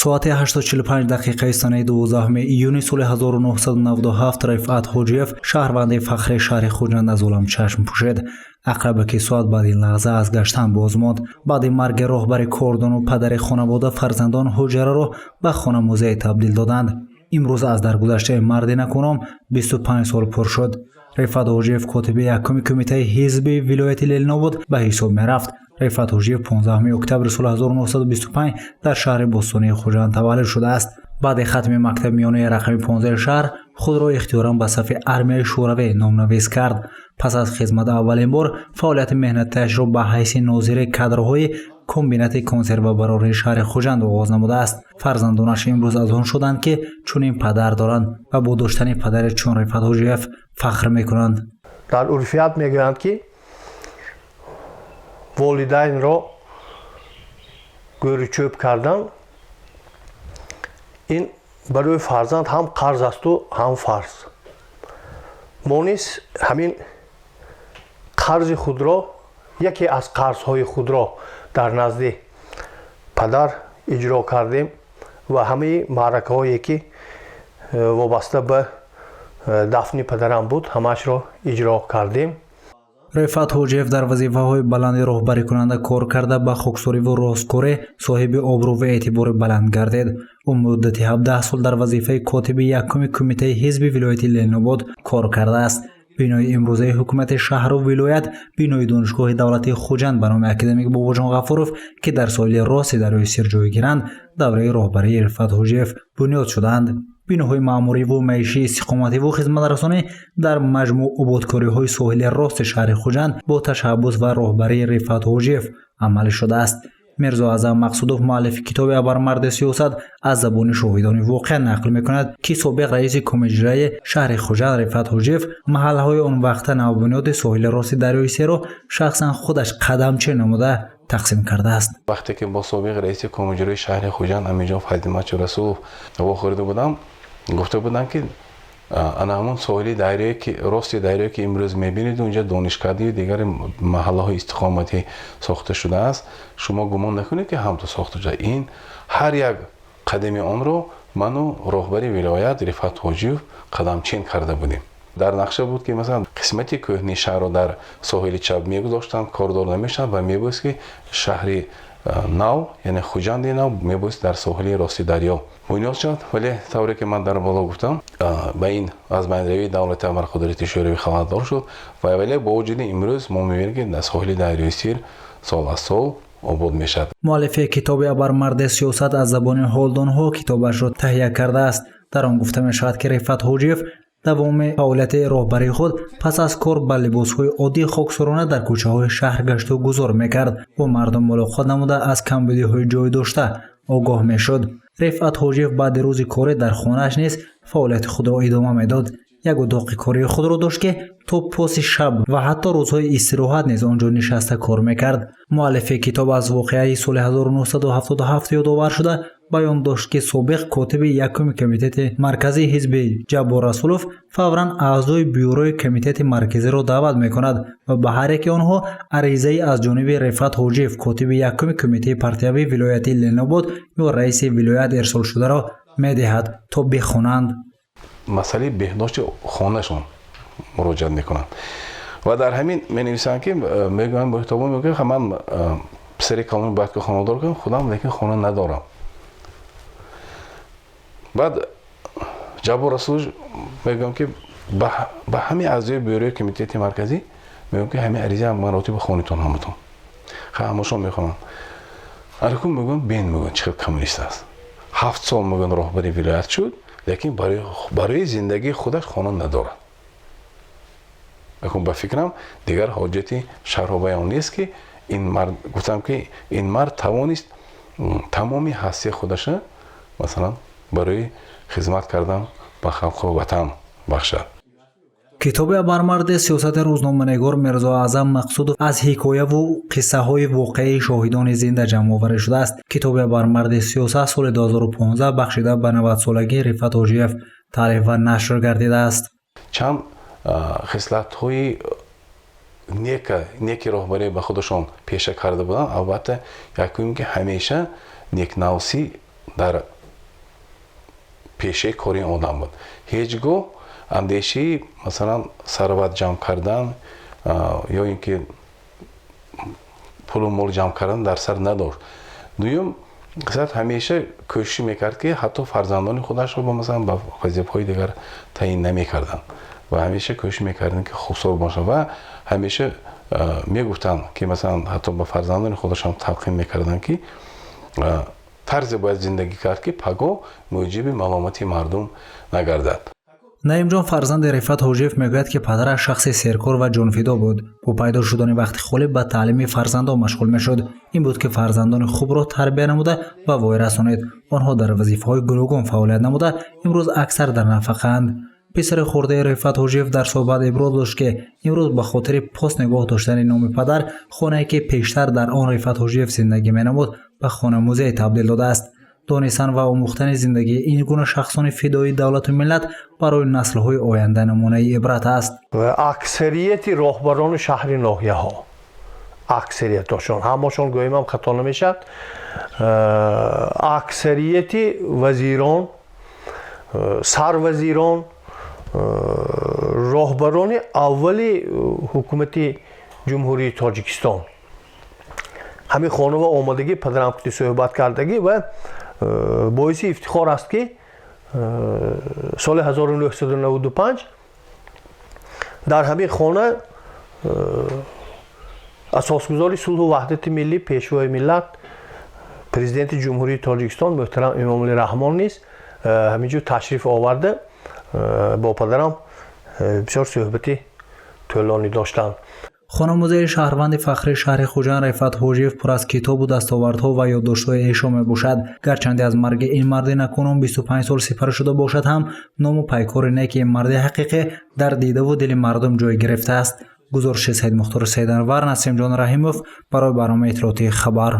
Соати 8:45 дақиқаи санаи 12 июни соли 1997 Рифъат Ҳоҷиев, шаҳрванди фахри шаҳри Хуҷанд, аз олам чашм пӯшид. Ақрабаки соат баъди ин лаҳза аз гаштан боз монд. Баъди марги роҳбари кордону падари хонавода, фарзандон ҳуҷраро ба хона-музей табдил доданд. Имрӯз аз даргузаштаи марди накуном 25 сол пур шуд. Рифъат Ҳоҷиев котиби якуми кумитаи ҳизби вилояти Ленинобод ба ҳисоб мерафт. Рифъат Ҳоҷиев 15 октябри соли 1925 дар шаҳри бостонии Хуҷанд таваллуд шудааст. Баъди хатми мактаби миёнаи рақами 15 шаҳр худро ихтиёран ба сафи армияи шӯравӣ номнавис кард. Пас аз хизмат аввалин бор фаъолияти меҳнатиашро ба ҳайси нозири кадрҳои комбинати консервабарории шаҳри Хуҷанд оғоз намудааст. Фарзандонаш имрӯз аз он шуданд, ки чунин падар доранд ва бо доштани падари чун Рифъат Ҳоҷиев фахр мекунанд. Дар урфият мегӯянд, ки волидайнро гӯру чӯб кардан ин барои фарзанд ҳам қарз асту ҳам фарз. Мо низ ҳамин қарзи худро, яке аз қарзҳои худро дар назди падар иҷро кардем ва ҳамаи маъракаҳое, ки вобаста ба дафни падарам буд, ҳамаашро иҷро кардем. Рифъат Ҳоҷиев дар вазифаҳои баланди роҳбарикунанда кор карда, ба хоксориву росткорӣ соҳиби обрӯ ва эътибори баланд гардид. Ӯ муддати 17 сол дар вазифаи котиби якуми кумитаи ҳизби вилояти Ленинобод кор кардааст. Бинои имрӯзаи ҳукумати шаҳру вилоят, бинои Донишгоҳи давлатии Хуҷанд ба номи академик Бобоҷон Ғафуров, ки дар соҳили рости дарёи Сир ҷойгиранд, давраи роҳбарии Рифъат Ҳоҷиев бунёд шудаанд. Биноҳои маъмуриву маишӣ, истиқомативу хизматрасонӣ, дар маҷмӯъ ободкориҳои соҳили рости шаҳри Хуҷанд бо ташаббус ва роҳбарии Рифъат Ҳоҷиев амалӣ шудааст. Мирзоазам Мақсудов, муаллифи китоби «Абармарди сиёсат», аз забони шоҳидони воқеа нақл мекунад, ки собиқ раиси комиҷраи шаҳри Хуҷанд Рифъат Ҳоҷиев маҳаллаҳои он вақта навбунёди соҳили рости дарёи Серо шахсан худаш қадамчӣ намуда тақсим кардааст. Вақте ки бо собиқ раиси комиҷрои шаҳри Хуҷанд Амирҷон Фазлимачо Расулов вохӯрда будам, гуфта будам, ки ана ҳамон соҳили дарёе, ки рости дарёе, ки имрӯз мебинед, унҷа донишкадию дигар маҳаллаҳои истиқоматӣ сохта шудааст. Шумо гумон накунед, ки ҳамто сохта шуда. Ин ҳар як қадами онро ману роҳбари вилоят Рифъат Ҳоҷиев қадамчин карда будем. Дар нақша буд, ки масалан қисмати кӯҳни шаҳрро дар соҳили чап мегузоштанд, кордор намешавад ва мебоист, ки шаҳри нав, яъне Хуҷанди нав, мебоист дар соҳили рости дарё бунёд шавад. Вале тавре ки ман дар боло гуфтам, ба ин аз байнравии давлати абарқудрати Шӯравӣ хабардор шуд ва вале бо вуҷуди имрӯз мо мебинем, ки дар соҳили дарёи Сир сол аз сол обод мешавад. Муаллифи китоби «Абармарди сиёсат» аз забони ҳолдонҳо китобашро таҳия кардааст. Дар он гуфта мешавад, ки Рифъат Ҳоҷиев давоми фаъолияти роҳбарии худ пас аз кор ба либосҳои оддии хоксорона дар кӯчаҳои шаҳр гашту гузор мекард, бо мардум мулоқот намуда, аз камбудиҳои ҷой дошта огоҳ мешуд. Рифъат Ҳоҷиев баъди рӯзи корӣ дар хонааш низ фаъолияти худро идома медод. Як утоқи кории худро дошт, ки то поси шаб ва ҳатто рӯзҳои истироҳат низ он ҷо нишаста кор мекард. Муаллифи китоб аз воқеаи соли 1977 ёдовар шуда, баён дошт, ки собиқ котиби якуми Комитети марказии ҳизби Ҷаббор Расулов фавран аъзои бюрои Комитети марказиро даъват мекунад ва ба ҳар яки онҳо аризаи аз ҷониби Рифъат Ҳоҷиев, котиби якуми кумитаи партиявии вилояти Ленинобод ё раиси вилоят ирсолшударо медиҳад, то бихонанд. Масъалаи беҳдошти хонашон муроҷиат мекунанд ва дар ҳамин менависанд, ки мегӯянд, муҳтобон мегӯянд: «Ман писари калони бояд ки хонадор кунам худам, лекин хона надорам». Баъд Ҷаббор Расулович мегӯям, ки ба ҳамин аъзои бюрои Комитети марказӣ мегӯям, ки ҳамин ариза маротиба хонитон ҳаматон. Ҳамашон мехонанд. Аликун мегӯям, бен мегӯянд, чӣ хел коммунист аст, 7 сол мегӯянд роҳбари вилоят шуд, лекин барои зиндагии худаш хона надорад. Акун ба фикрам, дигар ҳоҷати шарҳу баён нест, ки ин мард, гуфтам, ки ин мард тавонист тамоми ҳастии худаша масалан барои хизмат кардан ба халқу ватан бахшад. Китоби «Абармарди сиёсати» рӯзноманигор Мирзоазам Мақсудов аз ҳикояву қиссаҳои воқеии шоҳидони зинда ҷамъоварӣ шудааст. Китоби «Абармарди сиёсат» соли 2015 бахшида ба 90-солагии Рифъат Ҳоҷиев таълиф ва нашр гардидааст. Чанд хислатҳои нека неки роҳбарӣ ба худашон пеша карда буданд. Албатта, якум, ки ҳамеша некнавсӣ Дар пешаи кори ин одам буд. Ҳеҷ гоҳ андешаи, масалан, сарват ҷамъ кардан ё ин ки пулу мол ҷамъ кардан дар сар надошт. Дуюм қисмат, ҳамеша кӯшиш мекард, ки ҳатто фарзандони худашро ба, масалан, ба вазифаҳои дигар таъин намекарданд ва ҳамеша кӯшиш мекарданд, ки хоксор бошанд. Ва ҳамеша мегуфтанд, ки, масалан, ҳатто ба фарзандони худашон талқин мекарданд, ки тарзе бояд зиндагӣ кард, ки пагоҳ мӯҷиби маломати мардум нагардад. Наимҷон, фарзанди Рифат Ҳоҷиев, мегӯяд, ки падараш шахси серкор ва ҷонфидо буд. Бо пайдо шудани вақти холӣ ба таълими фарзандон машғул мешуд. Ин буд, ки фарзандони хубро тарбия намуда ба воя расонид. Онҳо дар вазифаҳои гуногун фаъолият намуда, имрӯз аксар дар нафақаанд. Писари хурдаи Рифат Ҳоҷиев дар суҳбат иброз дошт, ки имрӯз ба хотири пос нигоҳ доштани номи падар хонае, ки пештар дар он Рифат Ҳоҷиев зиндагӣ менамуд, ба хона-музей табдил додааст. Донистан ва омӯхтани зиндагии ин гуна шахсони фидоии давлату миллат барои наслҳои оянда намунаи ибрат аст. Аксарияти роҳбарони шаҳри ноҳияҳо, аксариятошон, ҳамашон гӯемам, хато намешавад, аксарияти вазирон, сарвазирон, роҳбарони аввали ҳукумати Ҷумҳурии Тоҷикистон ҳамин хонава омадагӣ, падарам кути суҳбат кардагӣ. Ва боиси ифтихор аст, ки соли 1995 дар ҳамин хона асосгузори сулҳу ваҳдати миллӣ, Пешвои миллат, Президенти Ҷумҳурии Тоҷикистон муҳтарам Эмомалӣ Раҳмон низ ҳамин ҷо ташриф оварда, бо падарам бисёр суҳбати тӯлонӣ доштанд. Хонамузеи шаҳрванди фахрии шаҳри Хуҷанд Рифат Ҳоҷиев пур аз китобу дастовардҳо ва ёддоштҳои эшон мебошад. Гарчанде аз марги ин марди накунун 25 сол сипарӣ шуда бошад ҳам, ному пайкори неки ин марди ҳақиқӣ дар дидаву дили мардум ҷой гирифтааст. Гузориши Саидмухтори Саиданвар, Насимҷон Раҳимов барои барномаи иттилоотии «Хабар».